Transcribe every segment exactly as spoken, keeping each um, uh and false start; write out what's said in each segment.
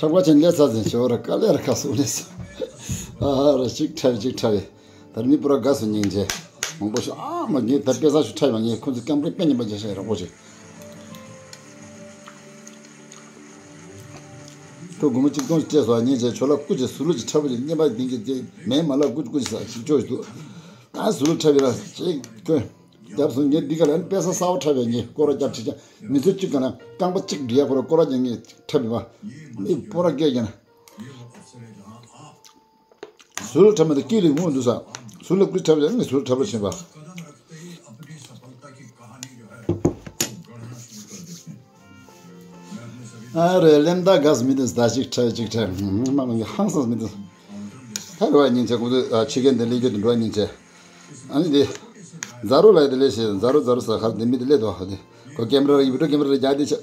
ཁ་པར་ཅན་ལས་ཚ་ཟིན་ཞོར་དཀའ་ལས་ར་ཁ་སུ་ལས་ས། ཨ་ར་ཅིག་ཁྲབ་ཅིག་ཁྲབ་ཡེ། ད་མི་པུ་ར་དགའ་སོ་སྙིང་རྗེ། མང་པོ་ཞུ་ཨ་མ་ངས་ད་དཔེ་ས་ཞུ་ཁྲབ་ཡང་ངས་ཁོང་ཚོ་སྐམ་པོའི་དཔེ་ཉམས་པ་ཅན་ཤ་ཡི་རོགས་པོ་ཅིག་ཁོ་སྒོར་མོ་གཅིག་སྟོང་ཞིག་སྤྲད་སོང་། སྙིང་རྗེ་ཆོ་ལ་སྐུ་ཅིག་ཟུར་ལུ་ཅིག་ཁྲབ་པོ་ཅིག་བསྙེན་པ་ལྡིང་གི་ཅིག་མེད་མ་ལ་སྐུ་ཅིག་སྐུ་ཅིག་ས་ཅིག་ཅོ་ཞིག་འདུག་ད་ཟུར་ལུ་ཁྲབ་ཡི་ལ་ཅིག་ཁོས། རྒྱབ་སོང་། ངས་འདི་ག་ལ་ནི་དཔེ་ས་གསར་པ་འཁྲབ་པའི་ངས་སྐོར་ར་རྒྱབ་ཁྲིད་ཀྱང་མི་ཚོད་གཅིག་ག་ན་རྐང་པ་གཅིག་འདྲི་ཡ་ཁོ་ར་སྐོར་ར་རྒྱབ་ངས་འཁྲབ་པའི་བ། ཨི་སྤོ་ར་སྐད་ཀྱང་ན། ཟུར་ལ་འཁྲབ་མི་དེ་སྐྱིད་ལས་ངོ་འདུག་ས། ཟུར་ལ་ཀུ་འཁྲབ་ཀྱང་ངས་ཟུར་འཁྲབ་ར་ཕྱིན་པ། ཨ་རེ་ལེམ་ད་ག་སི་མི་དེ་ཟླ་གཅིག་འཁྲབ་གཅིག་འཁྲབ་མ་མ་ཧང་སངས་མི་དེ། ད་རུ་བ་ཉིན་ཚེ་ཀུ་དུ་ཕྱི་རྒན་དེ་ལས་རྒྱུ་དེ་འགྲོ་ཉིན་ཚེ། ཨ་ནི་དེ། ཛ་རུ་ལ་དེ་ལས་ཤེས་ཛ་རུ་ཛ་རུ་ས་ཁར་དེ་མི་དེ་ལས་དོ་ཧ་དེ། ཁོ་ཀེམ་ར་ཡི་བི་ཏྲོ་ཀེམ་ར་རྒྱག་དེ་ཆ།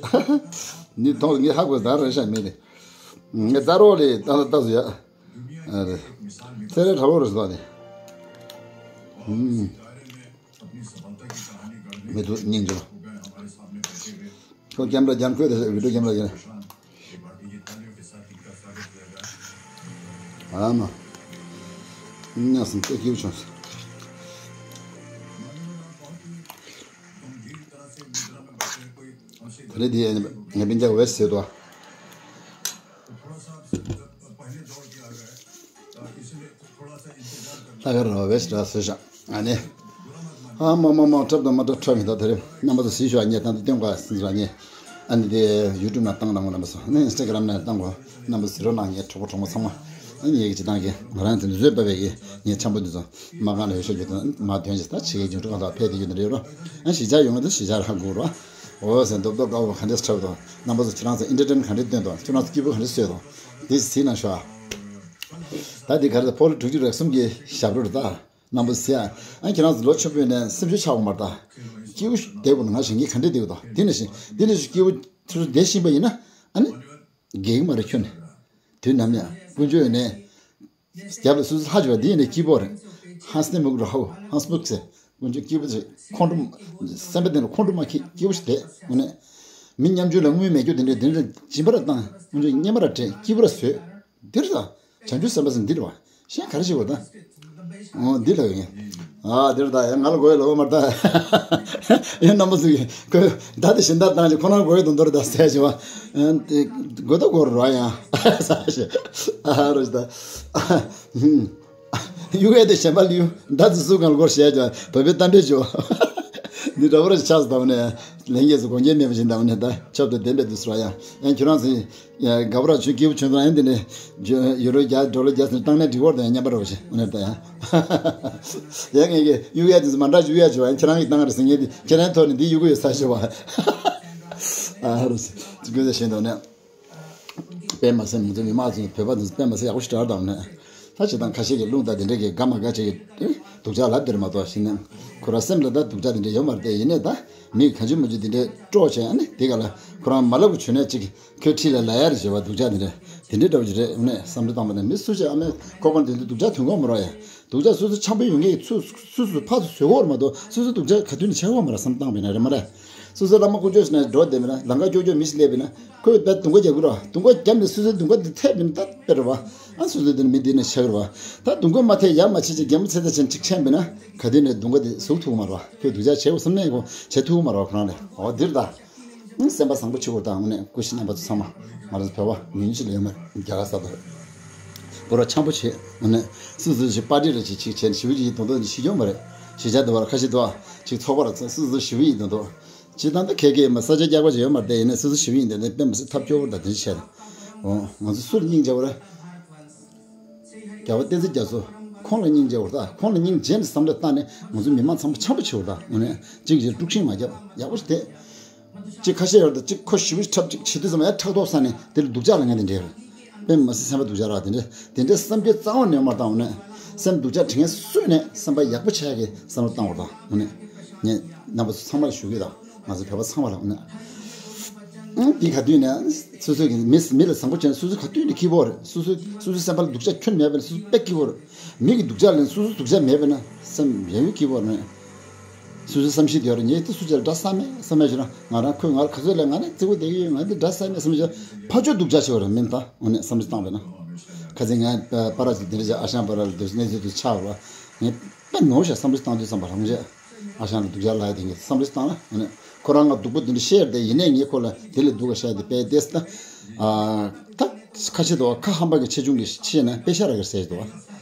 ནི་ཐོང་ངི་ཧ་གོ་ཟ་ར་ཤ་མི་དེ། ངི་ཛ་རུ་ལས་ད་ད་ཟུ་ཡ། ཨ་རེ། ཚེ་རེ་ཁྲ་བོ་རུ་ཟ་དེ། མི་དུ་སྙིང་རྗེ། ཁོ་ཀེམ་ར་རྒྱབ་ཁོས་དེ་བི་ཏྲོ་ཀེམ་ར་རྒྱབ། ཨ་མ། ཉག་སུམ་ཏེ་ཀིའུ་ཆོན་སི། ད་རེ་དེ་ངས་པིན་ཅག་ཝེ་སི་ཟེར་དོ། ལྷག་དཀར་ར་བས་འདྲ་ཟེར་བཞག་ཨ་ནི། ཨ་མ་མ་མ་འཁྲབ་དང་མ་འཁྲབ་འཁྲབ་མི་ད་དེ་རིང་རྣམ་པ་ཚོ་གཟིགས་ཤོག་ཨ་ནི་ད་འདི་སྟོན་ག་སྲིད་ཟེར་ཨ་ནི། ཨ་ནི་དེ་ཡུ་ཊུབ་ནང་བཏང་རང་ངོ་རྣམ་པ་ཚོ་ཨ་ནི་ཨིན་སི་ཊ་གྷི་རམ་ནང་བཏང་གོ་རྣམ་པ་གཟིགས་རོགས་གནང་ངའི་གྲོགས་པོ་གྲོགས་མོ་ཚང་མ། ཨ་ནི་ཡི་གེ་སྤྱི་བཏང་གི་ང་རང་ཚོ་འདི་བཟོས་པ་བས་ཀྱི་ངའི་འཆམ་པོ་འདི་ཚོ་མ་གང་ལ་ཡོད་ཤོག་རྒྱུ་དང་མ་དོན་ཞིག་ད་ཆེ་གེ་རྒྱུ་འགྲོ་གང་ལ་ཕེབས་དེ་ཡོད་ན་རེད་རོ། ཨ་ཞི་ཆགས་ཡོང་ང་འདི་ཞི་ཆགས་ར་ཧ་གོ་རོ། འོ་ཟེར་རྡོབ་རྡོབ་དགའ་བོ་ག་འདྲས་འཁྲབ་དང་རྣམ་པ་ཚོ་ཁྱེད་རང་ཚོ་ཨིན་ཊར་ཊེན་ག་འདྲས་སྟོན་དང་ཁྱེད་རང་ཚོ་སྐྱིད་པོ་ག་འདྲས་སྟོན་དང་འདི་གཟིགས་གནང་ཤོག་ཨ། ད་འདི་ག་རེ་ཕོ་ལོ་དྲུག་ཅུ་རེ་གསུམ་གྱི་ཞབས་བྲོ་རེད་ད། རྣམ་པ་ཚོ་ཟེར་ཨ་ཁྱེད་རང་ཚོ་ལོ་ཆེན་པོ་ཡིན་ནའི་སེམས་ཤུགས་ཆག་འོང་མ་རེད་ད། སྐྱིད་པོ་བསྡད་དགོས་ན་ང་ཞིག་ངས་ག་འདྲས་བསྡད་དགོས་དང་འདི་ནས་བཞིན་འདི་ནས་བཞིན་སྐྱིད་པོ་ཚུར་བསྡད་བཞིན་པ་ཡིན་ན་ཨ་ནི། འགལ་གྱི་མ་རེད་ཁྱོད་ནི། དུས་ནམ་ཡང་དཀོན་མཆོག་ཡོད་ནས། རྒྱབ་ལ་སུ་སུ་ཧ་ཅོ་བ་འདི་ཡིན་ནས་སྐྱིད་པོ་རེད། ཧང་སྟེ་མུག་རུ་ཧའོ་ཧང་སྤུག་ཟེར། དཀོན་མཆོག་སྐྱིད་པོ་ཟེར། ཁོང་ཁྲོ། སེམས་པ་དེ་ལ་ཁོང་ཁྲོ་མ་ཁྱེད་སྐྱིད་པོ་ཞིག་བསྡད་དངོས་གནས། མི་ཉམ་ཆུང་ལ་དངུལ་མེད་རྒྱུ་དེ་འདྲས་དེ་འདྲས་སྦྱིན་པ་ར་བཏང་དཀོན་མཆོག་སྙེ་མ་ར་སྤྲད་སྐྱིད་པོ་ར་བཟོས། འདིར་ད། བྱང་ཆུབ་སེམས་དཔའ་ཟེར་འདི་རེད་བ། གཞན་ག་རེ་ཞིག་བ་ད། འོ་འདི་ལ་ཡོད་ངེས། ཨ་འདིར་ད་ཡང་ང་ལ་གོ་ཡ་ལ་འོ་མར་ད། ཡང་རྣམ་པ་ཚོ་གིས་ཁོས་ད་དེ་གཞན་དག་བཏང་ཅིག་ཁོ་རང་གོ་ཡ་དོན་དོར་ད་ཟེར་ཞིག་བ། དེ་གོ་ད་གོ་རོ་ཡང་ས་ཞིག་ཨ་རོ་ཞིག་ད། ཡུ་གེ་དེ་གཞན་པ་ལ་ཡུ་ད་ཚོ་སུ་གང་ལ་གོ་ཞེས་ཀྱང་བོད་པའི་གཏམ་དཔེ་ཞིག་བ། འདི་འདྲ་བོ་ར་ཆགས་སུ་ད་བ་ནས་ལན་རྒྱས་སུ་དགོངས་འགལ་མེད་པ་ཞིག་ད་བ་ནས་ད་ཆབ་ཏུ་བདེན་པའི་དུས་སུ་ར་ཡང་ཡང་ཁྱོད་རང་ཚོས། ཡ། དགའ་བོ་ར་ཆུ་སྐྱིད་པོ་ཆུ་ཚང་ཡན་དེ་ནས་ཇོ་ཡུ་རོ་རྒྱ་ཌོ་ལར་རྒྱ་སེ་བཏང་ནས་འགྲིག་བར་དང་མཉམ་པ་རོ་ཞེས་འོ་ནས་ད་ཡ། ཡ་ངས་ཀྱི་གཡུག་ཡ་དེ་ཚོ་མ་འདྲ་གཡུག་ཡ་ཆུ་བ་ཁྱེད་རང་གིས་བཏང་རེད་ཟེར་ངས་དེ་ཁྱེད་རང་ཐོག་ནས་འདི་གཡུག་གི་ཡོད་ས་ཞེས་བ། ཨ་རོ་ཟེར་ཅི་དགོས་ཟེར་བཞིན་དུ་ནས། དཔེ་མ་སྲིད་ང་ཚོ་མི་མང་ཚོ་བོད་པ་ཚོ་དཔེ་མ་སྲིད་ཡག་པོ་ཞིག་དྲར་དང་ནས། ད་ཇི་ལྟར་ཁ་ཤས་ཀྱི་རླུང་དང་དེ་འདྲས་ཀྱི་དགའ་མ་དགའ་བྱེད་ཀྱི་སྡུག་ཅག་ལབ་དེར་མ་གཏོགས་ཤིང་ནས་ཁོ་རང་སེམས་ལ་ད་སྡུག་ཅག་དེ་འདྲས་ཡོད་མ་རེད་དེ་ཡིན་ནས་ད་མི་གང་ཅི་མ་ཅི་དེ་འདྲས་སྤྲོ་བྱས་ཨ་ནི་དེ་ག་ལ་ཁོ་རང་མ་ལབ་གི་བྱུང་ནས་ཅིག་ཁོའི་འཁྲིས་ལ་ལ་ཡ་རེ་བྱེད་པ་སྡུག་ཅག་དེ་འདྲས་དེ་འདྲས་འདྲ་བོ་ཅིག་རེད་ཨ་ནས་བསམ་བློ་བཏང་བ་ནས་མི་སུ་ཞིག་ཨ་མའི་ཁོག་པ་འདི་འདྲས་སྡུག་ཅག་ཐོན་གོ་མ་རོགས་ཡ། སྡུག་ཅག་སོ་སོ་འཆམ་པོ་ཡོང་གི་ཚུ་སོ་སོ་ཕར་ཚུར་བཟོས་གོ་ར་མ་གཏོགས་སོ་སོ་སྡུག་ཅག་ག་དུས་ནས་ཆགས་གོ་མ་ར་བསམ་བཏང་བས་ན་རེད་མ་རེད། སོ་སོ་བླ་མ་དཀོན་མཆོག་ཞིག་ནས་འགྲོ་བསྡད་མེད་ན་ལམ་ཁ་ཀྱོག་ཀྱོག་མི་ཞིག་སླེབས་པས་ན་ཁོས་དཔེ་སྡུག་པོ་རྒྱག་གི་ར་སྡུག་པོ་བརྒྱབ་ནས་སོ་སོའི་སྡུག་པོ་འདི་ཐེབས་པས་ན་ད་དཔེ་རེད་བ། ཨ་སོ་སོ་འདི་ནས་མི་འདི་ནས་ཆགས་གི་རེད་བ། ད་སྡུག་པོ་མ་ཐེབས་ཡག་མ་བྱེད་ཅིག་རྒན་མོ་ཚེ་ཚེ་ཅན་ཅིག་ཆེན་པས་ན་ག་དུས་ནས་སྡུག་པོ་འདི་ཟུག་ཐུབ་གི་མ་རེད་བ། ཁོས་སྡུག་ཅག་བྱེད་དགོས་བསམ་ནས་ཁོ་བྱེད་ཐུབ་གི་མ་རེད་བ་ཁོ་རང་ལས་འོ་འདིར་ད། སེམས་པ་བཟང་པོ་བྱེད་དགོས་དང་དངོས་གནས་སྐུ་ཞབས་རྣམ་པ་ཚོ་ཚང་མ་ང་རང་ཚོ་བོད་པ་ཉུང་ཉུང་ཞིག་ལ་ཡོད་མ་རེད་རྒྱ་གར་ས་དོ། བོད་ར་འཆམ་པོ་བྱེད་དངོས་གནས་སུ་སུ་ཞིག་པར་ཊི་ར་ཅིག་ཅིག་བྱས་ནས་ཞི་བའི་ཡིད་དོན་དོ་ཞི་ཡོད་མ་རེད། ཞི་བྱ་དུ་བ་ར་ཁ་ཤས་དུ་བ་ཅིག་ཚོགས་པ་ར་ཚོགས་སུ་སུ་ཞི་བའི་ཡིད་དོན་དོ། སྤྱིར་བཏང་ད་ཁེ་ཁེ་མ་ས་ཆ་རྒྱག་པ་ཅིག་ཡོད་མ་རེད་དེ་ཡིན་ནས་སུ་སུ་ཞི་བའི་ཡིད་དོན་དེ་དཔེ་མ་སྲིད་ཐབས་སྐྱོ་བོ་ད་དེ་བྱས་ན། འོ་ང་ཚོ་སུ་ལ་སྙིང་རྗེ་བོ་རེད། རྒྱལ་བ་བསྟན་འཛིན་རྒྱ་མཚོ། ཁོང་ལ་སྙིང་རྗེ་བོར་ད་ཁོང་ལ་སྙིང་རྗེ་ནས་བསམ་བློ་བཏང་ནས་ང་ཚོ་མི་མང་ཚང་མ་འཆམ་པོ་བྱེད་བོར་ད་དངོས་གནས་གཅིག་གིས་དཀྲུག་ཤིང་མ་བརྒྱབ་ཡག་པོ་ཞིག་བསྡད། གཅིག་ཁ་ཤས་ཡོད་ད་གཅིག་ཁོ་ཞི་བའི་ཁྲབ་གཅིག་བྱེད་དུས་ཙམ་ཡང་ཕྲག་དོག་ས་ནས་དེ་ལ་སྡུག་ཅག་ལ་ངས་དེ་འདྲའི་རེད། དཔེ་མ་སྲིད་སེམས་པ་སྡུག་ཅག་ར་དེ་འདྲའི་དེ་འདྲའི་བསམ་རྒྱུ་རྩ་བ་ནས་མ་བཏང་བ་ནས་སེམས་སྡུག་ཅག་དྲན་མཁན་སུས་ནས་སེམས་པ་ཡག་པོ་ཆགས་ཡག་གི་བསམ་བློ་བཏང་བར་དང་དངོས་གནས་ངས་རྣམ་པ་ཚོ་ཚང་མ་ལ་ཞུ་གི་དང་ང་ཚོ་བོད་པ་ཚང་མ་ལ་དངོས་གནས། ཨང་། འདི་ག་དུས་ནས་སོ་སོ་གི་མི་མི་ལ་བཟང་པོ་བྱས་ན་སོ་སོ་ག་དུས་ནས་སྐྱིད་པོ་རེད། སོ་སོ་སོ་སོའི་སེམས་པ་ལ་སྡུག་ཅག་ཁྱོན་མེད་པ་ལ་སོ་སོ་དཔེ་སྐྱིད་པོ་རེད། མི་གི་སྡུག་ཅག་ལ་སོ་སོ་སྡུག་ཅག་མེད་པ་ན་སེམས་ཡང་ཡང་སྐྱིད་པོ་རེད། སོ་སོའི་བསམ་གཞིག་དེ་ཡོད་རེད། ངས་དེ་སུ་ཅིག་ལ་འདྲ་བསམ་མེད་བསམ་མེད་བྱུང་ན། ང་རང་ཁོས་ང་ལ་ག་ཚོད་ལས་ང་ནི་བརྩེ་པོ་བསྡད་ཀྱི་ཡོད། ང་འདི་འདྲ་བསམ་མེད་བསམ་མེད་བྱུང་ན་ཕར་ཕྱོགས་སྡུག་ཅག་བྱེད་པ་རེད་མིན་ད། འོ་ནས་བསམ་བློ་བཏང་བས་ན། ཁ་སང་ང་པ་ར་ཅིག་འདི་འདྲ་ཅིག་ཨ་ཞང་པ་ར་ལ་འདི་གནས་ཚུལ་དེ་ཆགས་པ། ངས་དཔེ་ནོར་ཞག་བསམ་བློ་བཏང་དུས་ཙམ་པ་རང་རེད། ཨ་ཞང་ལ་སྡུག་ཅག་ལབ་ཡ་དེ་ངས་བསམ་བློ་བཏང་ན། འོ་ནས་ཁོ་རང་ང་སྡུག་པོ་འདི་འདྲ་བཤད་ཡ་དེ་ཡིན་ནའི་ངས་ཁོ་ལ་དེ་ལས་སྡུག་ག་བཤད་ཡ་དེ་དཔེ་བདེ་ད། ཨ་ད་ཁ་ཤས་འདུག་བ། ཁ་ཧམ་པ་གི་ཆེ་ཆུང་གི་ཆེ་ན་པེ་ཤ་ར་གི་ཟེར་འདུག་བ།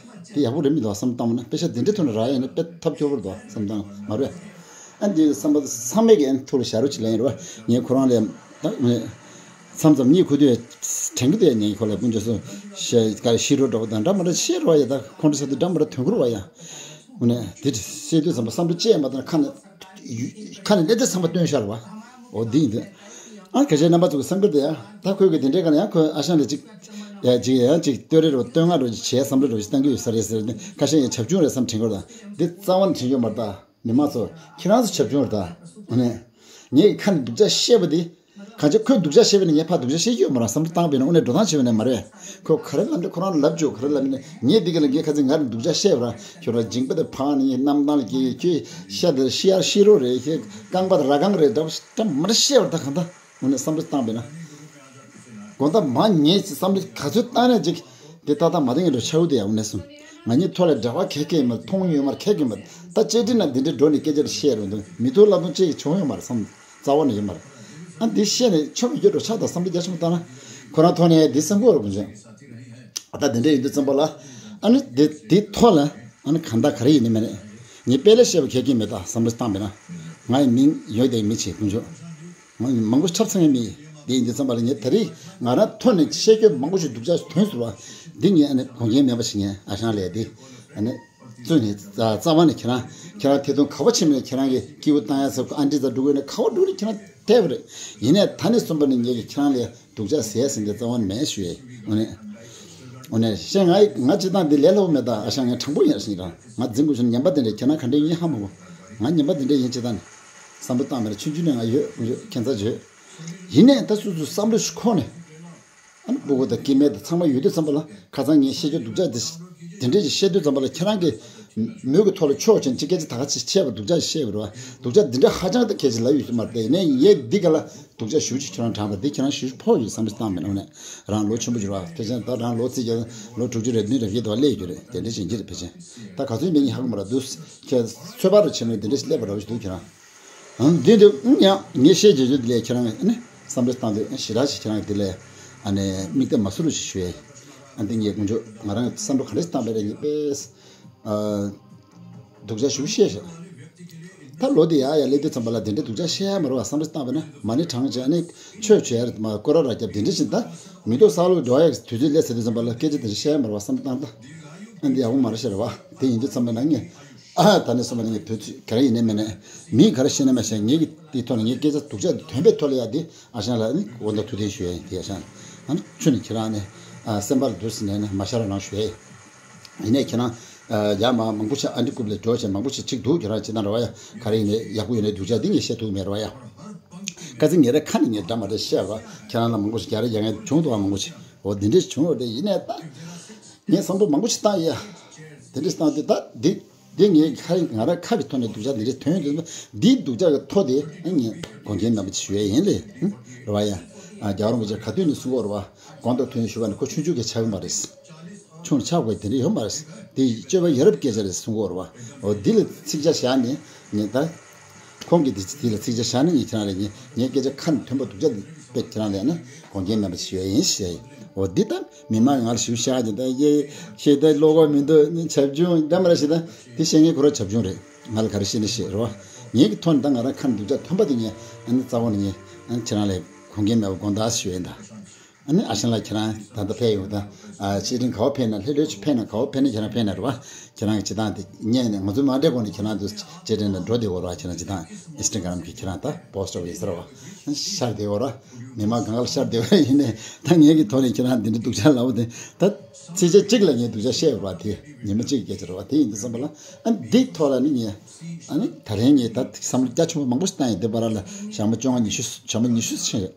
དེ་ཡག་པོ་རེད་མི་འདུག་བསམ་བཏང་བ་ན། པེ་ཤ་དེ་འདྲའི་ཐོག་ནས་རག་ཡ་ནི་དཔེ་ཐབས་སྐྱོ་པོ་རེད་འདུག་བསམ་བཏང་མ་རེད། ཨ་འདི་བསམ་པ་ཚང་མས་ཀྱི་ཨ་ཐུགས་ལ་བཞག་རོགས་བྱེད་ལབ་ཡིན་རེད་བ། ངས་ཁོ་རང་ལ་ད་མཚམས་མཚམས་གཉིད་ཁུག་དུས་དྲན་གྱི་འདུག་ཡ། ངས་ཁོ་ལ་དཀོན་མཆོག་གསུམ་ཤེས་ག་རེ་ཤེས་རོགས་འགྲོ་བ་དང་འདྲ་མ་འདྲ་བཤད་རོགས་ཡ། ད་ཁོང་ཁྲོ་ཟ་དུས་འདྲ་མ་འདྲ་དོན་གོ་རོགས་ཡ། འོ་ནས་དེ་བཤད་དུས་ཙམ་པ་བསམ་བློ་ཅི་ཡང་མ་བཏང་། ཁ་ནས་ཁ་ནས་སླེབས་དུས་བསམ་པ་བཏོན་ཤར་བ། འོ་འདི་ཡིན་དུས། ཨ་གལ་ཆེ་རྣམ་པ་ཚོ་གི་བསམ་འགྱུར་དེ་ཡང་ད་ཁོས་གི་དེ་འདྲའི་ག་ལ་ཡང་ཁོས་ཨ་ཞང་ལ་ཅིག་ཡ་ཅིག་ཡང་ཅིག་བསྟོད་རེ་རོ་བསྟོད་བསྔགས་རོ་ཅིག་བྱས་བསམ་བློ་རོ་ཅིག་བཏང་གི་ཡོད་ས་རེད་ཟེར་ནས། ཁ་ཤས་ཡང་བྱབ་ཆུང་རེད་བསམ་དྲན་གི་རེད། འདི་རྩ་བ་ནས་དྲན་གྱི་ཡོད་མ་རེད་ད། མི་མང་ཚོ་ཁྱེད་རང་ཚོ་བྱབ་ཆུང་རེད་ད། འོ་ནས་ངས་ཁ་ནས་སྡུག་ཅག་བཤད་པ་འདི། གང་ཅི་ཁོས་སྡུག་ཅག་བཤད་པ་ནི་ངས་ཕར་སྡུག་ཅག་བཤད་ཀྱི་ཡོད་མ་རེད། བསམ་བློ་བཏང་བས་ན་དངོས་གནས་འགྲོ་སྟངས་བྱས་པ་ནས་མ་རེད། ཁོས་ག་རེ་ལབ་འདི་ཁོ་རང་ལབ་བཅུག་ག་རེ་ལབ་ནས། ངས་འདི་ག་ལ་ངས་ཁ་ཚིག་ང་ནི་སྡུག་ཅག་བཤད་པ་ར་ཁྱོད་ར་འཇིང་པ་དེ་ཕངས་ནས་གནམ་ཐང་ལ་སྐྱེས་ཁྱོད་ཤ་དེ་ཤི་ཡར་ཤི་རོ་རེད། ཁྱོད་རྐང་པ་དེ་ར་རྐང་རེད་འདྲ་པོ་འདྲ་མ་རེད་བཤད་པ་ར། ད་གང་ལྟར་དངོས་གནས་བསམ་བློ་བཏང་བས་ན། དགོང་དག་མ་ངས་བསམ་བློ་ག་ཚོད་བཏང་ནས་ཅིག་དེ་ཏག་ཏག་མ་བཏང་ངས་འགྲོ་ཆགས་འདུག་ཡ། དངོས་གནས་སོང་ང་གཉིས་ཐོག་ལ་འབྲེལ་བ་ག་གེ་མ་མཐོང་ཡོད་མ་རེད། ག་གེ་མ་ད་བཅར་འདྲི་ན་འདི་འདྲའི་འགྲོ་ནས་སྐད་ཆ་བཤད་རུང་དུ་མི་ཐུག་ལབ་དུང་ཅིག་བྱུང་ཡོད་མ་རེད་བསམ། རྩ་བ་ནས་ཡོད་མ་རེད། ཨ་འདི་བཤད་ནས་ཆོ་མི་རྒྱུ་འགྲོ་ཆགས་དང་བསམ་བློ་རྒྱ་ཆེན་པོ་བཏང་ན། ཁོ་རང་ཐོག་ནས་འདི་བསམ་གོ་ར་དགོངས་བྱུང་། ཨ་ད་འདི་འདྲ་ཡིན་དུས་ཙམ་པ་ལ། ཨ་ནི་འདི་འདི་ཐོག་ལ་ཨ་ནི་གང་ལྟར་ག་རེ་ཡིན་ནི་མེད་ནས། ངས་དཔེ་ལ་བཤད་པ་ག་གེ་མེད་ད་བསམ་བློ་བཏང་བས་ན། ང་ཡི་མིང་ཡོད་དེ་མི་བྱེད་དཀོན་མཆོག་ང་མང་པོ་ཆབ་ཚང་ཡང་མི་དེ་ཡིན་དུས་ཙམ་པ་ལ་ངས་ད་རེས་ང་རང་ཐོག་ནས་བཤད་རྒྱུ་མང་པོ་ཞིག་སྡུག་ཅག་ཐོན་སོང་བ། འདི་ངས་ཨ་ནི་དགོངས་འགལ་མེད་པ་ཞིག་ངས་ཨ་ཞང་ལས་འདི་ཨ་ནི་བཙུན་ནས་རྩ་བ་ནས་ཁྱེད་རང་ཁྱེད་རང་ཐེ་ཚོམ་ག་བ་ཕྱིན་ནས་ཁྱེད་རང་གི་སྐྱིད་པོ་བཏང་ཡ་ཟེར་ཨ་འདྲི་ཟ་འགྲོ་དགོས་ནས་ག་བ་འགྲོ་ནས་ཁྱེད་རང་བལྟས་པ་རེད། ཡིན་ནས་ད་ནས་གསུམ་པ་ནས་ངས་ཀྱི་ཁྱེད་རང་ལས་སྡུག་ཅག་ཟེར་ཟིན་ཏེ་རྩ་བ་ནས་མེད་ཞུ་ཡས། འོ་ནས་འོ་ནས་བཤད་ང་ང་སྤྱི་བཏང་འདི་ལས་སླ་པོ་མེད་ད། ཨ་ཞང་ངས་དྲང་པོ་ཡིན་ར་ཤིང་རང་ང་འཛིན་དགོས་ཤིང་ཉན་པ་དེ་འདྲས་ཁྱེད་རང་ག་འདྲས་ཡིན་ཧ་མ་གོ་ང་ཉན་པ་དེ་འདྲས་ཡིན་སྤྱི་བཏང་ནས། བསམ་བློ་བཏང་མེད་ན་ཆུང་ཆུང་ནས་ང་ཡོད་ཡོད་ཁྱད་མཚར་བྱོས། ཡིན་ནས་ད་སོ་སོ་བསམ་བློ་ཞིག་འཁོར་ནས། ཨ་ནི་སྤུ་གུ་དང་སྐྱེ་དམན་དང་ཚང་མ་ཡོད་དུས་ཙམ་པ་ལ་ཁ་སང་ངས་བཤད་རྒྱུ་སྡུག་ཅག་དེ་དེ་འདྲས་ཅིག་བཤད་དུས་ཙམ་པ་ལ་ཁྱེད་རང་གིས་མོས་གུས་ཐོག་ལ་ཕྱོགས་ཅན་གཅིག་སྐད་ཆ་ད་ག་ཅིག་བཤད་པ་སྡུག་ཅག་ཅིག་བཤད་པ་རེད་བ། སྡུག་ཅག་འདི་འདྲ་ཧ་ཅང་ད་སྐད་ཆ་ལབ་ཡོད་ས་མ་རེད་དེ། ཡིན་ནའི་ངས་འདི་ག་ལ་སྡུག་ཅག་ཞུ་ཅིག་ཁྱོད་རང་དྲངས་པ་འདི་ཁྱེད་རང་ཞུ་ཕོག་ཡོད་བསམ་བློ་བཏང་མེད་ན། འོ་ནས་རང་ལོ་ཆེན་པོ་གྱུར་བ་ཕལ་ཆེར་ད་རང་ལོ་ཚིགས་བརྒྱད་ལོ་དྲུག་ཅུ་རེ་བདུན་རེ་བརྒྱད་དུ་བ་སླེབས་ཡོད་རེད། དེ་འདྲ་བྱེད་ཀྱི་རེད་ཕལ་ཆེར། ད་ག་ཚོད་མེད་ངས་ཧ་གོ་མ་རེད་འདུག་ཁྱེད་ཚོད་དཔག་རུ་བྱེད་མེད་དེ་འདྲ་ཞིག་སླེབས་པ་རེད་བ་ཞིག་འདུག་ཁྱེད་རང་། ཨང་། འདི་འདི་ཨང་ཡང་ངས་བཤད་བྱེད་རྒྱུ་འདི་ལས་ཁྱེད་རང་ཨ་ནི་བསམ་བློ་བཏང་དུས་ཨ་ཞེ་དྲག་ཞིག་ཁྱེད་རང་འདི་ལས་ཨ་ནི་མིག་ལྟ་མ་སུ་རུ་ཞིག་ཞུ་ཡས། ཨ་འདི་ངས་དཀོན་མཆོག་ང་རང་བསམ་བློ་ག་འདྲ་ཞིག་བཏང་པ་རེད། ངས་དཔེ་ཨ་སྡུག་ཅག་ཞུ་བཤད་བཞག་ད་ལོ་འདི་ཡར་ཡར་སླེབས་དུས་ཙམ་པ་ལ་དེ་འདྲའི་སྡུག་ཅག་བཤད་ཡ་མ་རེད་བ་བསམ་བློ་བཏང་པ་ན། མ་ཎི་བགྲང་བྱས་ཨ་ནི་ཆོས་བྱས་ཡ་རེད་མ་སྐོར་ར་ར་རྒྱབ་དེ་འདྲ་ཞིག་ད་མི་ཐོག་ས་ལུགས་འགྲོ་ཡ་གི་དུས་ཚོད་སླེབས་ཚར་དུས་ཙམ་པ་ལ་སྐད་ཆ་དེ་འདྲ་བཤད་ཡ་མ་རེད་བ་བསམ་བློ་བཏང་ད། ཨ་འདི་ཡག་པོ་མ་རེད་ཤག་རེད་བ། དེ་ཡིན་དུས་ཙམ་པ་ན་ངས། ཨ་ད་ནས་སོང་བ་ནས་ངས་བོད་ཚུད་ག་རེ་ཡིན་ནའི་མིན་ནའི། མིས་ག་རེ་བཤད་ནའི་མ་བཤད་ངས་ཀྱི་དེའི་ཐོག་ནས་ངས་སྐད་ཆ་སྡུག་ཅག་དེ་དོན་པའི་ཐོག་ལ་ཡ་དེ་ཨ་ཞང་ལ་ནི་འོ་ད་ཐུགས་བདེན་ཞུ་ཡ་ཡིན། དེ་ཨ་ཞང་ཨ་ནི་ཁྱོད་ནི་ཁྱེད་རང་ནི་ཨ་སེམས་པ་ལ་འདུག་ཟེར་ནས་ནི་མ་ཤར་རང་ཞུ་ཡ་ཡིན། ཡིན་ནའི་ཁྱེད་རང་ཨ་ཡར་མར་མང་པོ་ཞིག་ཨ་འདྲི་རྐུབ་ལ་འགྲོ་བྱས་མང་པོ་ཞིག་ཅིག་འདུག་ཁྱེད་རང་ཅི་ལྟར་རེད་བ་ཡ། ག་རེ་ཡིན་ནའི་ཡག་པོ་ཡོད་ནའི་སྡུག་ཅག་དེ་ངས་བཤད་ཐུབ་མེད་རེད་བ་ཡ། ཁ་སང་ངས་ར་ཁ་ནས་ངས་འདྲ་མ་འདྲ་བཤད་བ་ཁྱེད་རང་ལ་མང་པོ་ཞིག་རྒྱག་རེ་རྒྱག་མཁན་བྱུང་འདུག་བ། མང་པོ་ཞིག་འོ་དེ་འདྲས་བྱུང་བ་དེ་ཡིན་ནའི་ད། ངས་བསམ་བློ་མང་པོ་ཞིག་བཏང་ཡ། དེ་འདྲས་བཏང་དུས་ད་འདི་འདི་ངས་ཁ་ང་རང་ཁ་གི་ཐོག་ནས་སྡུག་ཅག་འདི་འདྲས་ཐོན་ཡོང་དུས་འདིའི་སྡུག་ཅག་གི་ཐོག་དེ་ངས་དགོངས་འགལ་མེད་པ་ཞུ་ཡ་ཡིན་ལེ། རེད་བ་ཡ། རྒྱལ་བ་རིན་པོ་ཆེ་ག་དུས་ནས་གསུང་གི་ཡོད་རེད་བ། དགོངས་དག་ཐོན་ཞུ་བ་ནི་ཁོ་ཆུང་ཆུང་གི་ཆགས་ཀྱི་མ་རེད། ཆུང་ཆགས་དགོས་དེ་འདྲས་ཡོད་མ་རེད། དེ་སྤྱོད་པ་ཡ་རབས་སྐད་ཆ་རེད་གསུང་གི་ཡོད་རེད་བ། འོ་འདི་ལ་ཚིག་ཆ་བཞག་ནས་ངས་ད། ཁོང་གིས་དེ་དེ་ལ་ཚིག་ཆ་བཞག་ན་ངས་ཁྱེད་རང་ལ་ངས་ངའི་སྐད་ཆ་ཁ་ནས་ཐོན་པ་སྡུག་ཅག་དཔེ་ཁྱེད་རང་ལ་ཡང་ན་དགོངས་འགལ་མེད་པ་ཞུ་ཡ་ཡིན་ཞེས། འོ་འདི་ལྟར་མི་མང་ང་ལ་ཞུ་བཤད་ཀྱི་ད་ཡེ་ཤེས་ད་བློ་ཁོག་མི་འདུག་ནི་བྱབ་ཆུང་འདྲ་མ་ར་ཞེས་ད་དེ་བཤད་མཁན་ཁོ་རང་བྱབ་ཆུང་རེད། ང་ལ་ག་རེ་བཤད་ནི་ཞེས་རོ། ངེད་ཀྱི་ཐོག་ནས་ད་ང་རང་ཁ་ནས་སྡུག་ཅག་ཐོན་པ་དེ་ངས་ཨ་ནི་རྩ་བ་ནས་ངས་ཨ་ནི་ཁྱེད་རང་ལ་དགོངས་འགལ་མེད་པ་དགོངས་དག་ཞུ་ཡ་ཡིན་ད། ཨ་ནི་ཨ་ཞང་ལགས་ཁྱེད་རང་ད་ལྟ་ཕེབས་ཡོང་ད། ཨ་བཅའ་ཁྲིམས་ག་བ་ཕེབས་ན་ལྷོད་ལྷོད་ཅིག་ཕེབས་ན་ག་བ་ཕེབས་ན་ཁྱེད་རང་ཕེབས་ན་རེད་བ། ཁྱེད་རང་གི་སྤྱི་བཏང་དེ་ཉན་ནས་ང་ཚོ་མ་འདྲེས་གོང་ནས་ཁྱེད་རང་ཚོ་བཅའ་ཁྲིམས་ལ་འགྲོ་བསྡད་ཡོད་རེད་བ། ཁྱེད་རང་སྤྱི་བཏང་ཨིན་སི་ཊ་གྷ་རམ་གི་ཁྱེད་རང་ད་པོ་སི་ཊི་བ་ཡིན་ས་རེད་བ། ཤར་བསྡད་ཡོད་རེད། མི་མང་གང་ག་ལ་ཤར་བསྡད་ཡོད་རེད། ཡིན་ནའི་ད་ངེད་ཀྱི་ཐོག་ནས་ཁྱེད་རང་འདི་འདྲ་སྡུག་ཅག་ལབ་པ་དེ་ད་ཚིག་ཆ་གཅིག་ལ་ངས་སྡུག་ཅག་བཤད་ཡོད་རེད་བ། དེ་ཉི་མ་གཅིག་གི་སྐད་ཆ་རེད་བ། དེ་ཡིན་དུས་ཙམ་པ་ལ་ཨ་འདི་ཐོག་ལ་ནི་ངས། ཨ་ནི་ད་རིང་ངས་ད་བསམ་བློ་རྒྱ་ཆེན་པོ་མང་པོ་ཞིག་བཏང་ཡིན། དེ་བར་ལ་ཞག་མ་བཅོ་ལྔ་ཉི་ཤུ་ཞག་མ་ཉི་ཤུ་ཕྱིན་རེད།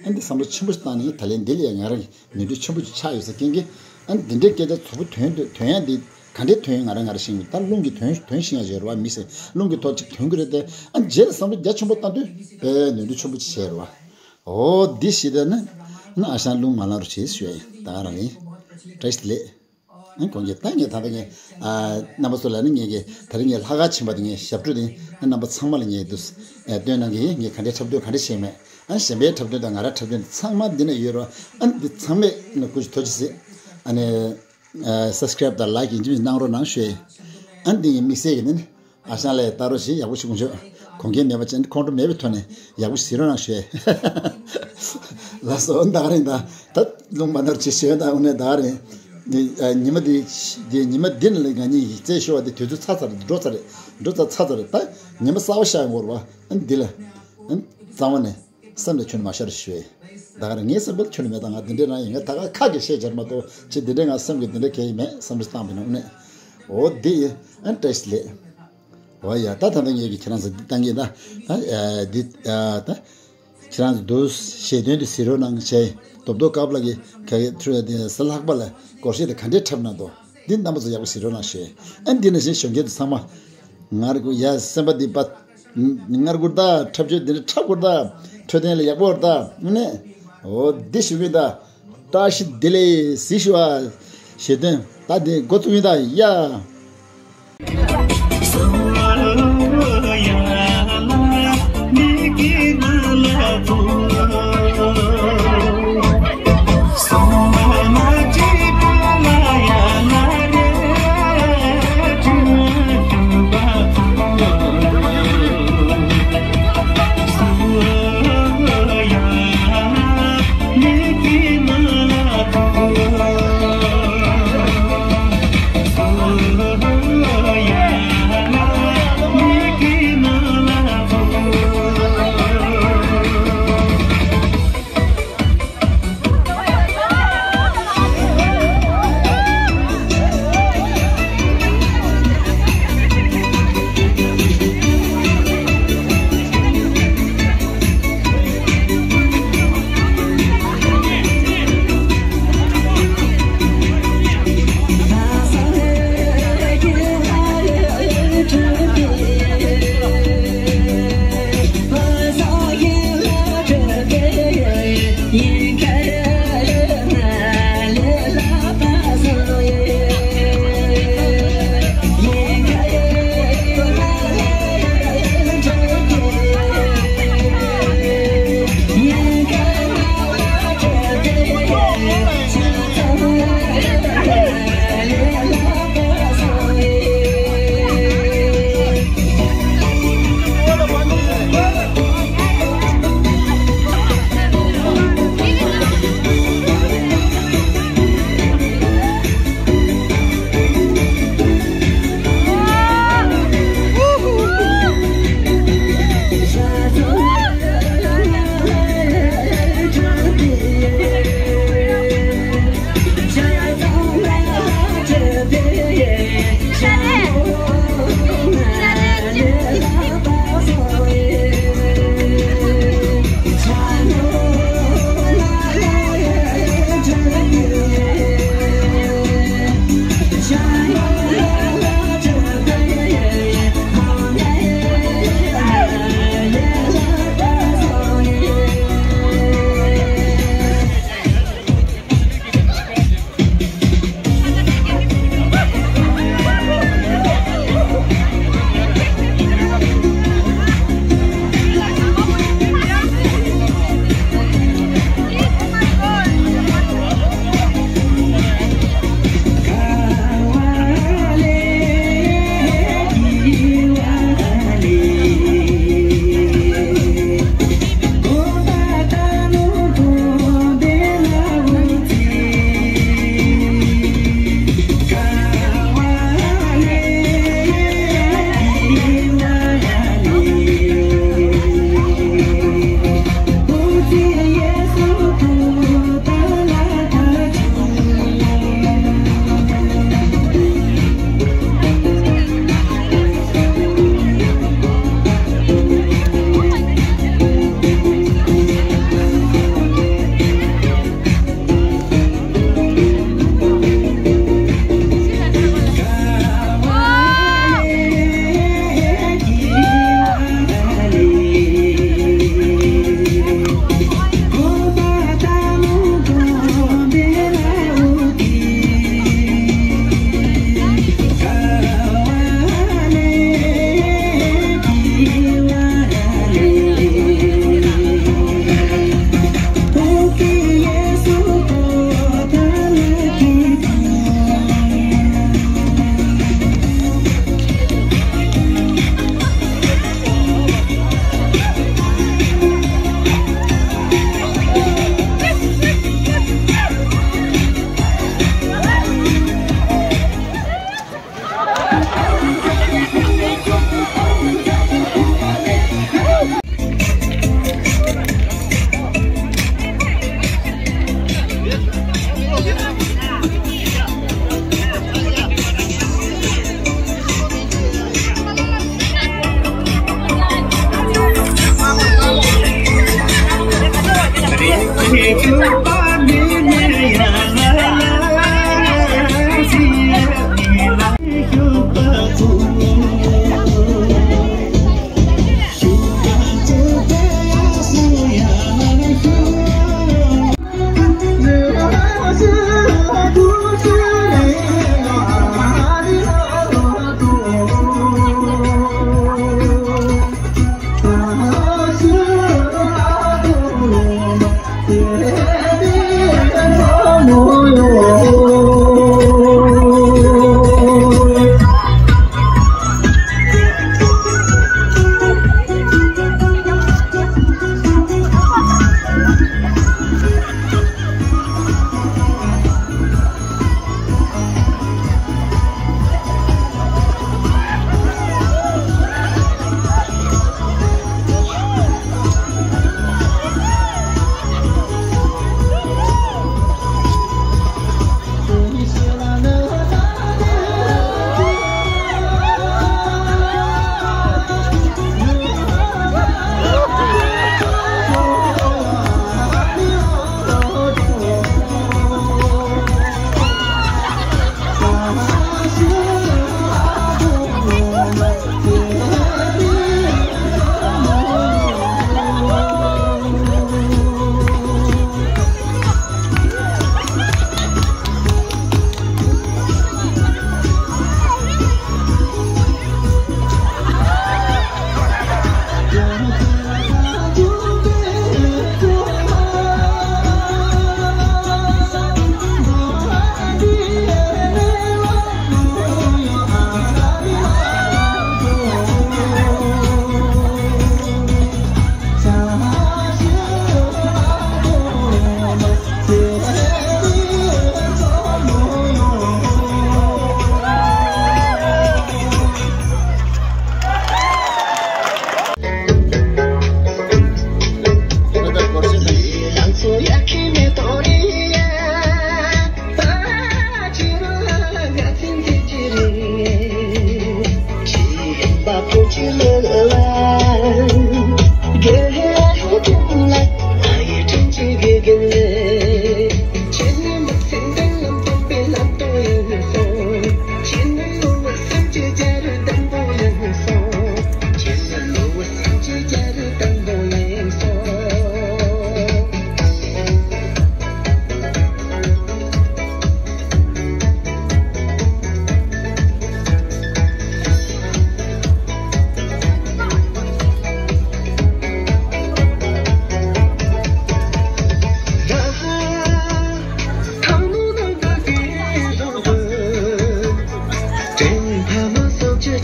ཨ་འདི་བསམ་བློ་ཆེན་པོ་ཞིག་བཏང་ནས་ད་ལན་འདི་ལ་ཡང་ང་རང་གི་ནོར་འཁྲུལ་ཆེན་པོ་ཞིག་ཆགས་ཡོད་ས་རྐྱེན་གྱིས། ཨ་ནི་འདི་འདྲའི་སྐད་ཆ་ཚོགས་པ་ཐོན་དུས་ཐོན་ཡ་འདི་ ག་འདྲའི་ཐོན་ང་རང་ང་རང་ཤེས་ཀྱི། ད་རླུང་གི་ཐོན་ཐོན་ཤེས་ཡ་ཞིག་རེད་བ། མི་སེ་རླུང་གི་ཐོག་ཅིག་ཐོན་གི་རེད་དེ། ཨ་རྗེས་ལ་བསམ་བློ་རྒྱ་ཆེན་པོ་བཏང་དུས་དཔེ་ནོར་འཁྲུལ་ཆེན་པོ་ཅིག་བྱས་རེད་བ། འོ་འདི་ཞིག་དེ་ནི་ཨ་ཞང་རླུང་མ་ལངས་རོགས་བྱེད་ཞུ་ཡ་ཡིན། ད་ག་རང་ཡིན། བཀྲ་ཤིས་བདེ་ལེགས། ཨ་ཁོང་གིས་ད་ངས་ད་ལྟ་ངས་ཨ་རྣམ་པ་ཚོ་ལ་ནི་ངས་ཀྱི་ད་རིང་ངས་ལྷག་དཀར་ཕྱིན་པ་དེ་ངས་ཞབས་བྲོ་དེ་ཨ་རྣམ་པ་ཚང་མ་ལ་ངས་དུ་ཨ་སྟོན་གནང་གི་ཡིན། ངས་ག་འདྲའི་འཁྲབ་སྟོན་ག་འདྲ་བྱས་མེད། ཨ་གཞན་པའི་འཁྲབ་སྟོན་དང་ང་རང་འཁྲབ་སྟོན་དེ་ཚང་མ་འདི་ན་ཡོད་རོགས། ཨ་འདི་ཚང་མས་ནི་སྐུ་མཁྱེན་ཐུགས་རྗེ་གཟིགས། ཨ་ནི་ཨ་སབ་སི་ཀེ་རེབ་དང་ལ་ཡིག་ཡིན་གཅིག་མིན་གཅིག་གནང་རོགས་གནང་ཞུ་ཡ་ཡིན། ཨ་འདི་ངས་དམིགས་བསལ་གྱི་ནི་ཨ་ཞང་ལགས་ལྟ་རོགས་ཞེས་ཡག་པོ་ཞིག་གོང་ཆོད་གོང་འཁེལ་མེད་པ་ཅན་ཁོང་ཁྲོ་མེད་པའི་ཐོག་ནས་ཡག་པོ་ཞིག་གཟིགས་རོགས་གནང་ཞུ་ཡ་ཡིན། ལགས་སོ། ད་ག་རེད། ད་ད་རླུང་མ་ནར་ཅི་ཞོན་ད་འོ་ནས་ད་ག་རེད། ནི་ཨ་ཉི་མ་འདི་འདི་ཉི་མ་འདི་ནི་ལས་ང་གཉིས་ཀྱི་རྩེད་ཤོར་བ་འདི་དུས་ཚོད་ཚ་ཚ་རེད། འགྲོ་ཚ་རེད། འགྲོ་ཚ་ཚ་ཚ་རེད། ད་ཉི་མ་གསར་པ་ཤར་ཡོང་གི་རེད་བ། ཨ་འདི་ལ་ཨ་རྩ་བ་ནས་སེམས་ལ་ཁྱོན་མ་ཤར་ཞུ་ཡ་ཡིན། ད་ག་རེད། ངའི་སེམས་པ་ལ་ཁྱོན་མེད། ད་ང་འདི་འདྲའི་རང་ཡིན། ང་ད་ག་ཁ་གིས་བཤད་བྱར་མ་གཏོགས་ཅི་འདི་འདྲའི་ང་སེམས་ཀྱི་འདི་འདྲ་གལ་ཡིན་མེད་བསམ་བློ་བཏང་པ་ཡིན་ན། དངོས་གནས་འོ་འདི་ཡིན། ཨ་བཀྲ་ཤིས་བདེ་ལེགས། འོ་ཡ། ད་ད་ལྟ་ངས་ཀྱི་ཁྱེད་རང་ཚོ་འདི་བཏང་གི་ད། ད་ཨ་འདི་ཨ་ད་ཁྱེད་རང་ཚོ་འདུག་ཞལ་འདོན་དུ་གཟིགས་རོགས་གནང་བྱས། རྡོབ་རྡོབ་དཀར་པོ་ལགས་ཀྱིས་ག་གེ་ཁྲུ་དེ་ས་ལྷག་པ་ལ་སྒོར་གཞས་དེ་ག་འདྲས་འཁྲབ་གནང་འདུག་འདི་རྣམ་པ་ཚོ་ཡག་པོ་གཟིགས་རོགས་གནང་ཞུ། ཨ་འདི་ནང་བཞིན་གཞོན་སྐྱེས་དེ་ཚང་མ་ངར་དགོས་ཡ། སེམས་པ་འདི་པ་ངར་དགོས་ད། འཁྲབ་ཆས་འདི་འདྲ་འཁྲབ་དགོས་ད། འཕྲོད་བསྟེན་ལ་ཡག་པོ་རེད་ད། ནས་འོ་འདི་ཞུ་གི་ད། བཀྲ་ཤིས་བདེ་ལེགས་གཟིགས་ཞུ་བ། ཞེས་དོན་ད་འདི་འགོ་བཙུགས་ཡིན་ད་ཡ།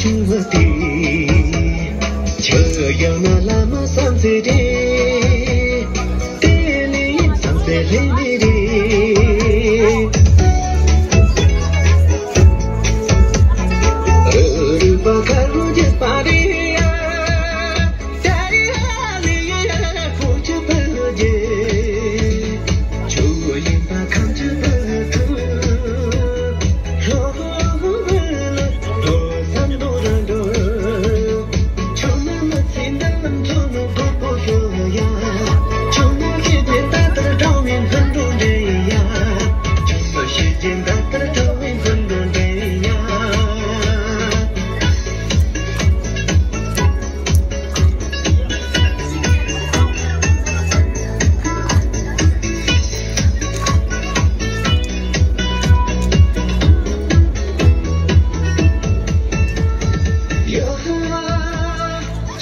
ཆུང་མ་དེ། ཆུ་ཡང་ན་ལ་མ་བསམ་ཚེ་རེ། དེ་ནི་བསམ་ཚེ་ལྷན་ནི་རེ། རུ་རུ་པ་ཁ་རུ་རྒྱས་པ་རེ་ཡ། ད་རེ་ཧ་ལི་ཡ་ཕུ་ཆུ་པ་རྒྱས། ཆུ་ཡིན་པ་ཁམ་ཆུ་པ་ཐུ། ལྷོ་ལྷོ་ལྷོ་ལྷོ།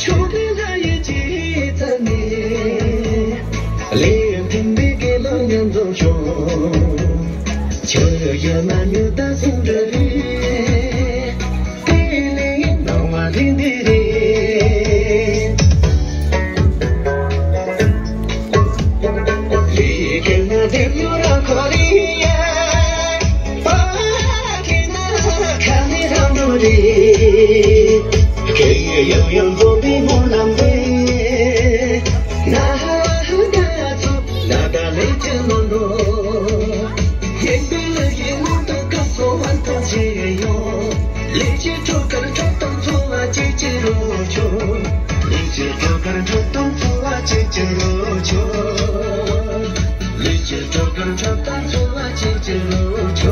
ཆུ་དེ་ལ་ཡི་ཅི་ཚ་ནི། ལས་ཕན་པའི་དགེ་སློང་ཉམས་རྫོགས་ཤོག་ཆུ་ཡི་མ་ཉུ་ད་སུང་འདྲ་རེད། དེ་ནི་སྣང་བ་རིང་འདི་རེད། ལས་ཀྱི་ན་དེ་ལུ་ར་ཁོ་རི་ཡ། པ་ཀི་ན་ཁ་ནི་རང་འགྲོ་རེད། ཁེ་ཡང་ཡང་འགྲོ་བའི་མོ་ལམ་རེད། ན་ཧ་ཧ་ད་ཚོ་ད་ད་ལས་ཀྱི་མ་འགྲོ། ཡིན་པའི་ལས་ཀྱི་ངོ་ཏོ་ཀ་སོ་བ་ཏོ་ཆེ་ཡོང་། ལས་ཀྱི་ཁྲོ་ཁར་ཁྲོ་དང་ཚོ་བ་ཅིག་ཅིག་རོ་ཆོ། ལས་ཀྱི་ཁྲོ་ཁར་ཁྲོ་དང་ཚོ་བ་ཅིག་ཅིག་རོ་ཆོ། ལས་ཀྱི་ཁྲོ་ཁར་ཁྲོ་དང་ཚོ་བ་ཅིག་ཅིག་རོ་ཆོ།